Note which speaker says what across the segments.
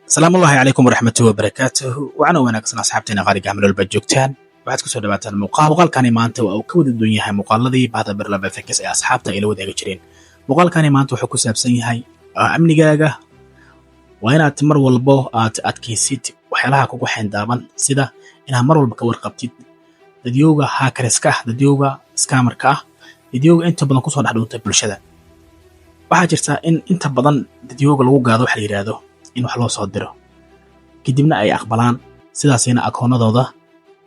Speaker 1: Asalaamullahi calaykum waraxmatuhi wabarakaatuhu. Wacana wanaagsan, asxaabteena qaaliga, meel walba joogtaan. Waxaad kusoo dhawaataan muuqaal. Muuqaalkani maanta waa uu ka wada duwan yahay muuqaaladii bahda Birlab FX ee asxaabta ay la wadaagi jireen. Muuqaalkani maanta wuxuu ku saabsan yahay amnigaaga. Waa inaad mar walbo aad adkaysid waxyaalaha kugu xeendaaban, sida inaad mar walba ka warqabtid dadyowga hackerska ah, dadyowga scammerka ah, dadyowga inta badan kusoo dhex dhuuntay bulshada. Waxaa jirta in inta badan dadyowga lagu gaado waxa la yidhaahdo in wax loo soo diro, kadibna ay aqbalaan, sidaasina akoonadooda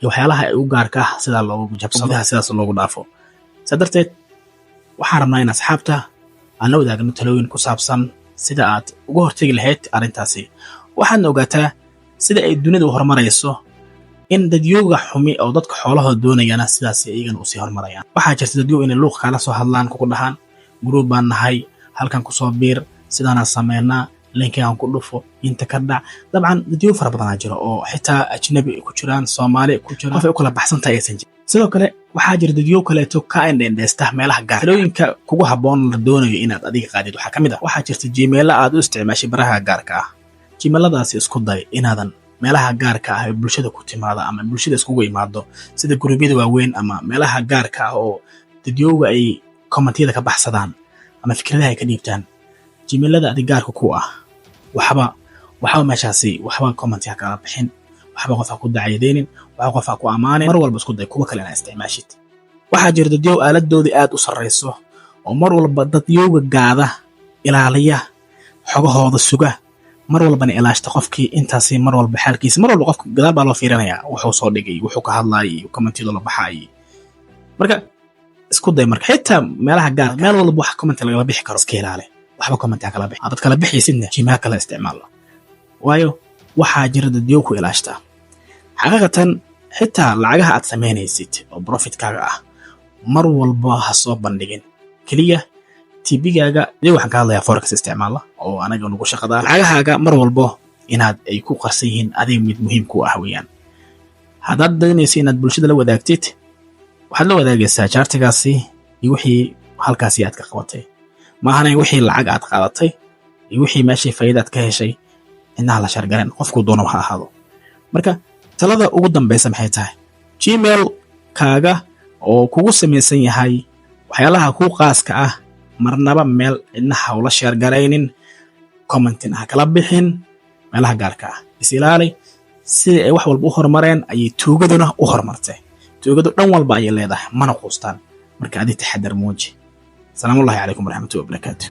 Speaker 1: iyo waxyaalaha ay u gaarka ah sidaa loogu jabsado, gudaha sidaas loogu dhaafo. Saa darteed waxaan rabnaa in asxaabta aan la wadaagno talooyin ku saabsan sida aad uga hortegi lahayd arrintaasi. Waxaadna ogaataa sida ay dunidu u horumarayso in dadyowga xumi oo dadka xoolahooda doonayana sidaas iyagana usii horumarayaan. Waxaa jirta dadyow inay luuq kaala soo hadlaan, kugu dhahaan: "Group baan nahay, halkan kusoo biir, sidaanaan sameynaa, linkigan ku dhufo, inta ka dhac." Dabcan dadyow fara badanaa jiro oo xitaa ajnabi ku jiraan, Soomaali ku jiraan, qof ay u kala baxsan tahay aysan jirin. Sidoo kale waxaa jira dadyow kaleeto ka indhendheesta meelaha gaar. Talooyinka kugu habboon la doonayo inaad adiga qaadid waxaa ka mid ah: waxaa jirta Gmailo aad u isticmaashay baraha gaarka ah. Gmailadaasi isku day inaadan meelaha gaarka ah ee bulshada ku timaada ama bulshada iskugu imaado, sida guruubyada waaweyn ama meelaha gaarka ah oo dadyowga ay commentiyada ka baxsadaan ama fikradaha ay ka dhiibtaan, Gmailada adig gaarka ku ah waxba meeshaasi waxba comment ha kala bixin, waxba qof ha ku dacaydeynin, waxba qof ha ku ammaanin. Mar walba isku day kuwa kale inaad isticmaashid. Waxaa jira dadyow aaladoodii aad u sarrayso oo mar walba dadyowga gaada, ilaaliya xogahooda, suga, mar walbana ilaashta qofkii intaasi mar walba xaalkiisa. Mar walba qofka gadaal baa loo fiirinayaa, wuxuu soo dhigay, wuxuu ka hadlaayay iyo commentiyada la baxaayay. Marka isku day marka xitaa meelaha gaar, meel walba wax comment lagala bixi karo iska ilaali. Waxba comment ha kala bixi. Haddaad kala bixaysidna, Gmail kala isticmaal, waayo waxaa jira dadyow ku ilaashta. Xaqiiqatan xitaa lacagaha aad samaynaysid oo profitkaaga ah mar walba ha soo bandhigin. Keliya TP-gaaga adiga, waxaan ka hadlayaa forex isticmaala oo anaga nagu shaqadaa, lacagahaaga mar walbo inaad ay ku qarsan yihiin adiga mid muhiim ku ah weeyaan. Haddaad doonaysa inaad bulshada la wadaagtid, waxaad la wadaagaysaa chartigaasi iyo wixii halkaasi aad ka qabatay, maahane wixii lacag aad qaadatay iyo wixii meeshii faa'iida aad ka heshay cidnaha la share garen, qofkuu doono ha ahaado. Marka talada ugu dambaysa maxay tahay? Gmail kaaga oo kugu samaysan yahay waxyaalaha kuu qaaska ah marnaba meel cidna ha ula share garaynin, commentin ha kala bixin meelaha gaarka ah. Is ilaali. Sidii ay wax walba u horumareen ayay tuugaduna u horumartay. Tuugadu dhan walba ayay leedahay, mana quustaan. Marka adi taxadar muuji. Asalaamullahi calaykum waraxmatullahi wabarakaatu.